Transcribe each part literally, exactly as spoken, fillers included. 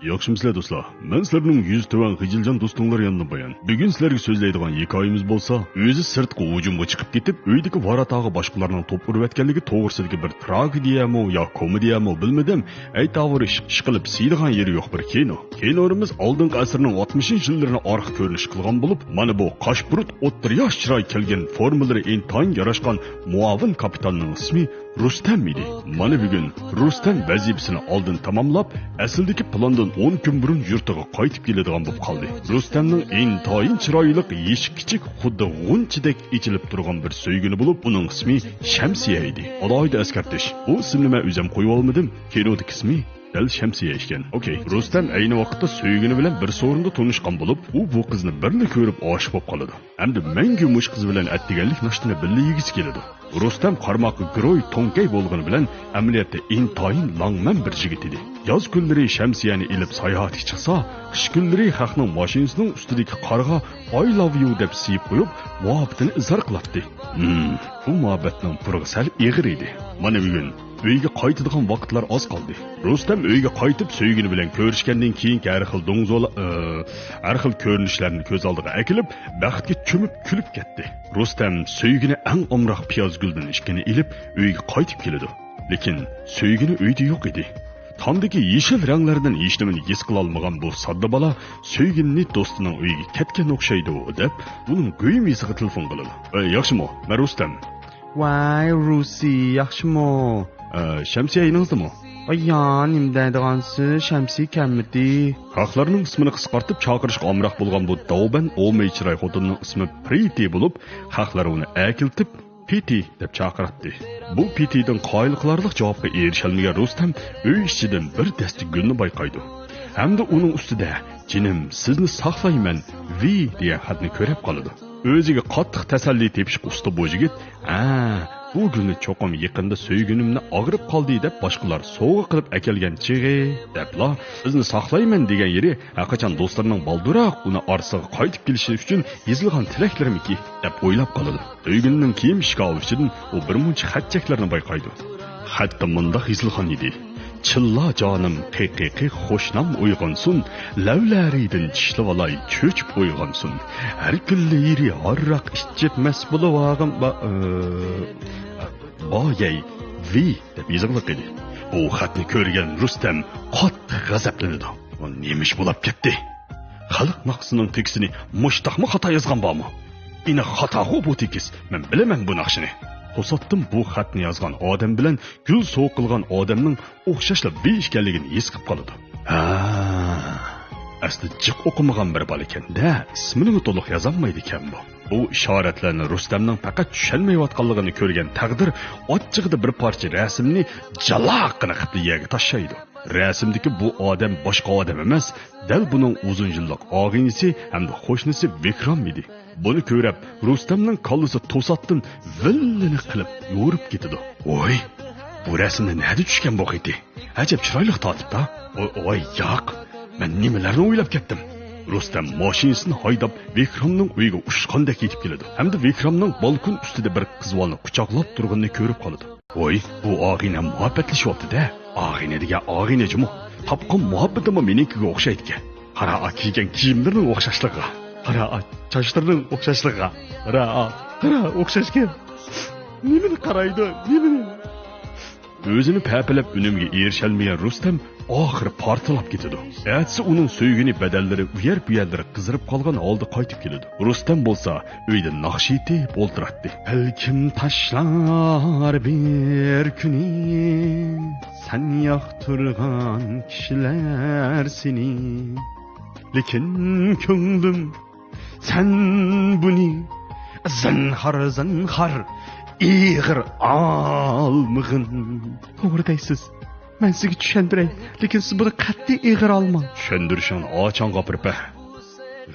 ياخشىمۇسىلەر دوستلار؟ مەن سىلەرنىڭ يۈزى تۆۋەن غىجىلجان دوستۇڭلار ياندىن بايان. بۈگۈن سىلەرگە سۆزلەيدىغان ھېكايىمىز بولسا، ئۆزى سىرتقا ھۇجۇمغا چىقىپ كېتىپ، ئۆيدىكى ۋاراتاغا باشقىلارنىڭ توپ ئۇرۇۋەتكەنلىكى توغرىسىدىكى بىر تراگېدىيەمۇ يا كومېدىيەمۇ بىلمىدىم، ئەيتاۋۇر ئىش، ئىشقىلىپ سىيىدىغان يېرى يوق بىر كىنو. كىنولىرىمىز ئالدىنقى ئەسىرنىڭ ئاتمىشىنچى يىللىرىنى ئارقا كۆرۈنۈش قىلغان بولۇپ، مانا بۇ قاش بۇرۇت، ئوتتۇرا ياش چىراي كەلگەن، فورمىلىرى ئىنتايىن ياراشقان مۇئاۋىن كاپىتاننىڭ ئىسمى رۇستەم ئىدى. مانا بۈگۈن رۇستەم ۋەزىپىسىنى ئالدىن تاماملاپ، ئەسلىدىكى پىلاندىن ئون كۈن بۇرۇن يۇرتىغا قايتىپ كېلىدىغان بولۇپ قالدى. رۇستەمنىڭ ئىنتايىن چىرايلىق، يېشى كىچىك، خۇددى غۇنچىدەك ئېچىلىپ تۇرغان بىر سۆيگىنى بولۇپ، ئۇنىڭ ئىسمى شەمسىيە ئىدى. ئالاھىدە ئەسكەرتىش، بۇ ئىسىمنى مەن ئۆزۈم قويۇۋالمىدىم، كىنودىكى ئىسمى دەل شەمسىيە ئىكەن. ئوكەي. رۇستەم ئەينى ۋاقىتتا سۆيگىنى بىلەن بىر سورۇندا تونۇشقان بولۇپ، ئۇ بۇ قىزنى بىرلا كۆرۈپ ئاشىق بولۇپ قالىدۇ. ھەمدە مەڭگۈ مۇشۇ قىز بىلەن ئەتىگەنلىك ناشتىنى بىللە يېگۈسى كېلىدۇ. رۇستەم قارىماققا گىروي توڭكەي بولغىنى بىلەن ئەمەلىيەتتە ئىنتايىن لاڭمەن بىر يىگىت ئىدى. ياز كۈنلىرى شەمسىيەنى ئېلىپ ساياھەتكە چىقسا، قىش كۈنلىرى خەقنىڭ ماشىنىسىنىڭ ئۈستىدىكى قارغا «I love you» دەپ سىيىپ قويۇپ، مۇھەببىتىنى ئىزھار قىلاتتى. ھىم، بۇ مۇھەببەتنىڭ پۇرىقى سەل ئېغىر ئىدى. مانا بۈگۈن ئۆيگە قايتىدىغان ۋاقىتلار ئاز قالدى. رۇستەم ئۆيگە قايتىپ، سۆيگىنى بىلەن كۆرۈشكەندىن كېيىنكى ھەر خىل دوڭزولا-، ئى، ھەر خىل كۆرۈنۈشلەرنى كۆز ئالدىغا ئەكېلىپ، بەختكە چۆمۈپ كۈلۈپ كەتتى. رۇستەم سۆيگىنى ئەڭ ئامراق پىيازگۈلدىن ئىككىنى ئېلىپ، ئۆيگە قايتىپ كېلىدۇ. لېكىن سۆيگىنى ئۆيدە يوق ئىدى. تامدىكى يېشىل رەڭلەردىن ھېچنېمىنى ھېس قىلالمىغان بۇ ساددا بالا سۆيگىنىنى دوستىنىڭ ئۆيىگە كەتكەن ئوخشايدۇ، دەپ، ئۇنىڭ گۇيمىسىغا تېلېفون قىلىدۇ. ئە، ياخشىمۇ؟ مەن رۇستەم. ۋاي، رۇسى، ياخشىمۇ؟ ئە، شەمسىيە يېنىڭىزدىمۇ؟ ئايا، نېمە دەيدىغانسىز، شەمسىيە كەلمىدى. خەقلەرنىڭ ئىسمىنى قىسقارتىپ چاقىرىشقا ئامراق بولغان بۇ داۋبەن ئومەي چىراي خوتۇننىڭ ئىسمى پرىتى بولۇپ، خەقلەر ئۇنى ئەركىلىتىپ پىتى دەپ چاقىراتتى. بۇ پىتىدىن قايىل قىلارلىق جاۋابقا ئېرىشەلمىگەن رۇستەم ئۆي ئىچىدىن بىر دەستە گۈلنى بايقايدۇ. ھەمدە ئۇنىڭ ئۈستىدە «جېنىم، سىزنى ساقلايمەن، ۋى» دېگەن خەتنى كۆرۈپ قالىدۇ. ئۆزىگە قاتتىق تەسەللى تېپىشقا ئۇستا بۇ يىگىت، «ھە، بۇ گۈلنى چوقۇم يېقىندا سۆيگىنىمنى ئاغرىپ قالدى دەپ باشقىلار سوۋغا قىلىپ ئەكەلگەن چېغى» دەپلا، «سىزنى ساقلايمەن» دېگەن يېرى ھەرقاچان دوستلىرىنىڭ بالدۇرراق ئۇنى ئارىسىغا قايتىپ كېلىشى ئۈچۈن يېزىلغان تىلەكلىرىمىكى دەپ ئويلاپ قالىدۇ. سۆيگىنىنىڭ كىيىم شكاپى ئىچىدىن ئۇ بىر مۇنچە خەت-چەكلەرنى بايقايدۇ. خەتتە مۇنداق يېزىلغان ئىدى: «چىللا جانىم، قىقىقى خۇشنام ئويغانسۇن، لەۋلەرىدىن چىشلىۋالاي چۆچۈپ ئويغانسۇن، ھەر كۈنلىرى ھارراق ئىچىپ مەست بولۇۋاغىم با-، ئى، بايەي ۋى» دەپ يېزىقلىق ئىدى. بۇ خەتنى كۆرگەن رۇستەم قاتتىق غەزەپلىنىدۇ. «بۇ نېمە ئىش بولاپ كەتتى؟ خەلق ناخشىسىنىڭ تېكىستىنى مۇشتاقمۇ خاتا يازغان بارمۇ؟ ئېنىق خاتاغۇ بۇ تېكىست، مەن بىلىمەن بۇ ناخشىنى.» توساتتىن بۇ خەتنى يازغان ئادەم بىلەن گۈل سوۋغا قىلغان ئادەمنىڭ ئوخشاشلا ۋى ئىكەنلىكىنى ھېس قىلىپ قالىدۇ. «ھە، ئەسلى جىق ئوقۇمىغان بىر بالا ئىكەن-دە، ئىسمىنىمۇ تولۇق يازالمايدىكەن بۇ.» بۇ ئىشارەتلەرنى رۇستەمنىڭ پەقەت چۈشەنمەيۋاتقانلىقىنى كۆرگەن تەقدىر ئاچچىقىدا بىر پارچە رەسىمنى جالاققىنە قىپلا يەرگە تاشلايدۇ. رەسىمدىكى بۇ ئادەم باشقا ئادەم ئەمەس، دەل بۇنىڭ ئۇزۇن يىللىق ئاغىنىسى ھەمدە قوشنىسى ۋىكرام ئىدى. بۇنى كۆرۈپ، رۇستەمنىڭ كاللىسى توساتتىن ۋىللىنى قىلىپ يورۇپ كېتىدۇ. «ۋوي، بۇ رەسىمدە نەدە چۈشكەن بۇ قېتى؟ ئەجەب چىرايلىق تارتىپتا. ۋوي، ۋوي، ياق، مەن نېمىلەرنى ئويلاپ كەتتىم؟» رۇستەم ماشىنىسىنى ھايداپ، ۋىكرامنىڭ ئۆيىگە ئۇچقاندەك يېتىپ كېلىدۇ ھەمدە ۋىكرامنىڭ بالكون ئۈستىدە بىر قىز بالىنى قۇچاقلاپ تۇرغىنىنى كۆرۈپ قالىدۇ. «ۋوي، بۇ ئاغىنەم مۇھەببەتلىشىۋاپتۇ-دە.» «ئاغىنە دېگەن ئاغىنە جۇمۇ. تاپقان مۇھەببىتىمۇ مېنىڭكىگە ئوخشايدىكەن. قارا، ئا، كىيگەن كىيىملىرىنىڭ ئوخشاشلىقىغا. قارا، ئا، چاچلىرىنىڭ ئوخشاشلىقىغا. قارا، ئا، قارا، ئوخشاشكەن. نېمىنى قارايدۇ، نېمىنى؟» ئۆزىنى پەپىلەپ ئۈنۈمگە ئېرىشەلمىگەن رۇستەم ئاخىرى پارتلاپ كېتىدۇ. ئەتىسى ئۇنىڭ سۆيگىنى بەدەنلىرى ئۇ يەر-بۇ يەرلىرى قىزىرىپ قالغان ھالدا قايتىپ كېلىدۇ. رۇستەم بولسا ئۆيدە ناخشا ئېيتىپ ئولتۇراتتى. بەلكىم تاشلار بىر كۈنى سەن ياقتۇرغان كىشىلەر سېنى. لېكىن كۆڭلۈم، سەن بۇنى زىنھار، زىنھار ئېغىر ئالمىغىن. توغرا دەيسىز. مەن سىزگە چۈشەندۈرەي، لېكىن سىز بۇنى قەتئىي ئېغىر ئالماڭ. چۈشەندۈرۈشۈڭنى ئاچاڭ غاپىرىپە.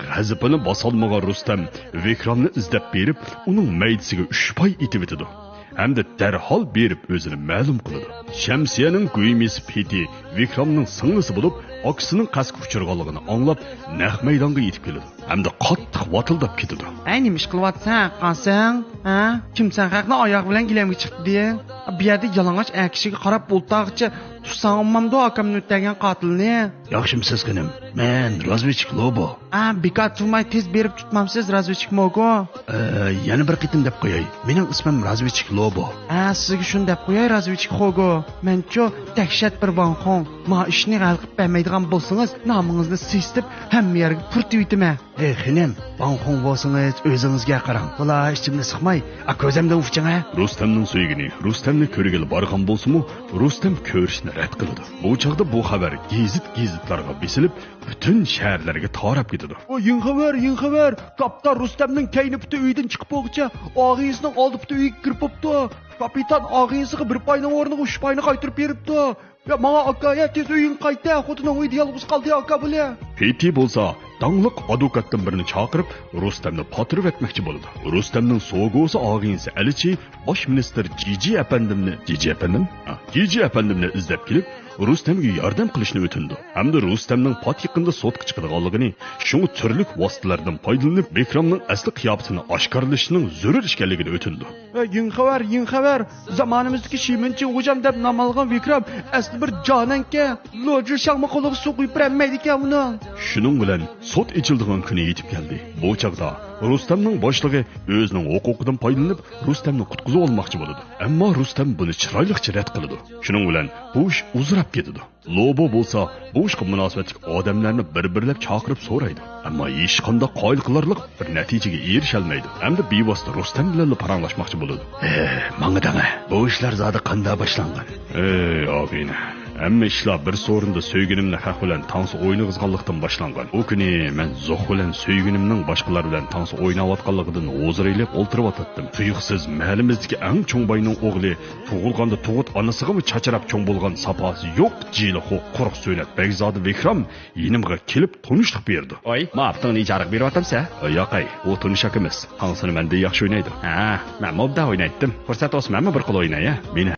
غەزىپىنى باسالمىغان رۇستەم ۋىكرامنى ئىزدەپ بېرىپ، ئۇنىڭ مەيدىسىگە ئۈچ پاي ئېتىۋېتىدۇ. ھەمدە دەرھال بېرىپ ئۆزىنى مەلۇم قىلىدۇ. شەمسىيەنىڭ گۇيمىسى پېتى ۋىكرامنىڭ سىڭلىسى بولۇپ، ئاكىسىنىڭ قەستكە ئۇچرىغانلىقىنى ئاڭلاپ، نەق مەيدانغا يېتىپ كېلىدۇ ھەمدە قاتتىق ۋاتىلداپ كېتىدۇ. ئەي، نېمە ئىش قىلىۋاتىسەن، قاسىڭ؟ ھە؟ كىم سەن خەقنى ئاياغ بىلەن گىلەمگە چىقتى دېگەن؟ بۇ يەردە يالىڭاچ ئەر كىشىگە قاراپ ئولتۇرغىچە تۇتساڭ ئۇنىمامدۇ ئاكامنى ئۆلتۈرگەن قاتىلنى؟ ياخشىمۇسىز خېنىم؟ مەن رازۋېدچىك لوبو. ھە، بىكار تۇرماي تېز بېرىپ تۇتمامسىز، رازۋېدچىك موگو؟ ئە، يەنە بىر قېتىم دەپ قوياي، مېنىڭ ئىسمىم رازۋېدچىك لوبو. ھە، سىزگە شۇنى دەپ قوياي، رازۋېدچىك خوگو. مەنچۇ دەھشەت بىر ۋاڭخۇڭ. ما ئىشنى ھەل قىلىپ بەرمەيدىغان بولسىڭىز، نامىڭىزنى سېسىتىپ، ھەممە يەرگە پۇرىتىۋېتىمەن. ھەي خېنىم، ۋاڭخۇڭ بولسىڭىز ئۆزىڭىزگە قاراڭ. بۇلار ئىچىمنى سىقماي، ئا، كۆزۈمدىن ئۇچۇڭ ھە. رۇستەمنىڭ سۆيگىنى رۇستەمنى كۆرگىلى بارغان بولسىمۇ، رۇستەم كۆرۈشنى رەت قىلىدۇ. بۇ چاغدا بۇ خەۋەر گېزىت-گېزىتلارغا بېسىلىپ، پۈتۈن شەھەرلەرگە تاراپ كېتىدۇ. ئۇ يېڭى خەۋەر، يېڭى خەۋەر! كاپىتان رۇستەمنىڭ كەينى-پۈتى ئۆيدىن چىقىپ بولغۇچە، ئاغىنىسىنىڭ ئالدى-پۈتى ئۆيگە كىرىپ بوپتۇ. كاپىتان ئاغىنىسىغا بىر پاينىڭ ئورنىغا ئۈچ پاينى قايتۇرۇپ بېرىپتۇ. يا ماڭا ئاكا، يا تېز ئۆيۈڭگە قايت ھە، خوتۇنۇڭ ئۆيدە يالغۇز قالدى ئاكا بولە. پېتى بولسا داڭلىق ئادۋوكاتتىن بىرنى چاقىرىپ، رۇستەمنى پاتۇرۇۋەتمەكچى بولىدۇ. رۇستەمنىڭ سوگوسى ئاغىنىسى ئەلچى باش مىنىستىر جىجى ئەپەندىمنى، جىجى ئەپەندىم؟ ھە، جىجى ئەپەندىمنى ئىزدەپ كېلىپ، رۇستەمگە ياردەم قىلىشنى ئۆتۈنىدۇ ھەمدە رۇستەمنىڭ پات يېقىندا سوتقا چىقىدىغانلىقىنى، شۇڭا تۈرلۈك ۋاسىتىلەردىن پايدىلىنىپ، بىكرامنىڭ ئەسلى قىياپىتىنى ئاشكارىلىشىنىڭ زۆرۈر ئىكەنلىكىنى ئۆتۈنىدۇ. ھە، يېڭى خەۋەر، يېڭى خەۋەر! زامانىمىزدىكى شىمىنچىڭ غوجام دەپ نام ئالغان ۋىكرام ئەسلى بىر جانەنكەن. لوجىشاڭمۇ قولىغا سۇ قۇيۇپ بېرەلمەيدىكەن ئۇنىڭ. شۇنىڭ بىلەن سوت ئېچىلىدىغان كۈنى يېتىپ كەلدى. بۇ چاغدا رۇستەمنىڭ باشلىقى ئۆزىنىڭ ھوقۇقىدىن پايدىلىنىپ، رۇستەمنى قۇتقۇزۇۋالماقچى بولىدۇ. ئەمما رۇستەم بۇنى چىرايلىقچە رەت قىلىدۇ. شۇنىڭ بىلەن بۇ ئىش ئۇزىراپ كېتىدۇ. لوبو بولسا بۇ ئىشقا مۇناسىۋەتلىك ئادەملەرنى بىر-بىرلەپ چاقىرىپ سورايدۇ. ئەمما ھېچقانداق قايىل قىلارلىق بىر نەتىجىگە ئېرىشەلمەيدۇ ھەمدە بىۋاسىتە رۇستەم بىلەنلا پاراڭلاشماقچى بولىدۇ. ھە، ماڭا دەڭە، بۇ ئىشلار زادى قانداق باشلانغان؟ ئەي ئاغىنە، ھەممە ئىشلار بىر سورۇندا سۆيگىنىمنى خەق بىلەن تانسا ئوينىغۇزغانلىقتىن باشلانغان. ئۇ كۈنى مەن زوخ بىلەن سۆيگىنىمنىڭ باشقىلار بىلەن تانسا ئويناۋاتقانلىقىدىن ھۇزۇر ئېلىپ ئولتۇرۇۋاتاتتىم. تۇيۇقسىز مەھەللىمىزدىكى ئەڭ چوڭ باينىڭ ئوغلى تۇغۇلغاندا تۇغۇت ئانىسىغىمۇ چاچراپ چوڭ بولغان ساپاسى يوق جىلىخۇ قۇرۇق سۆلەت بەگزادە ۋىكرام يېنىمغا كېلىپ تونۇشلۇق بېرىدۇ. ۋاي، ماپتىڭنى ئىجارىغا بېرىۋاتامسە؟ ياقەي، ئۇ تونۇش ئاكىمىز. تانسىنى مەندىن ياخشى ئوينايدۇ. ھە، مەنمۇ ئوبدان ئوينايتتىم. پۇرسەت بولسا مەنمۇ بىر قول ئويناي ھە. مېنى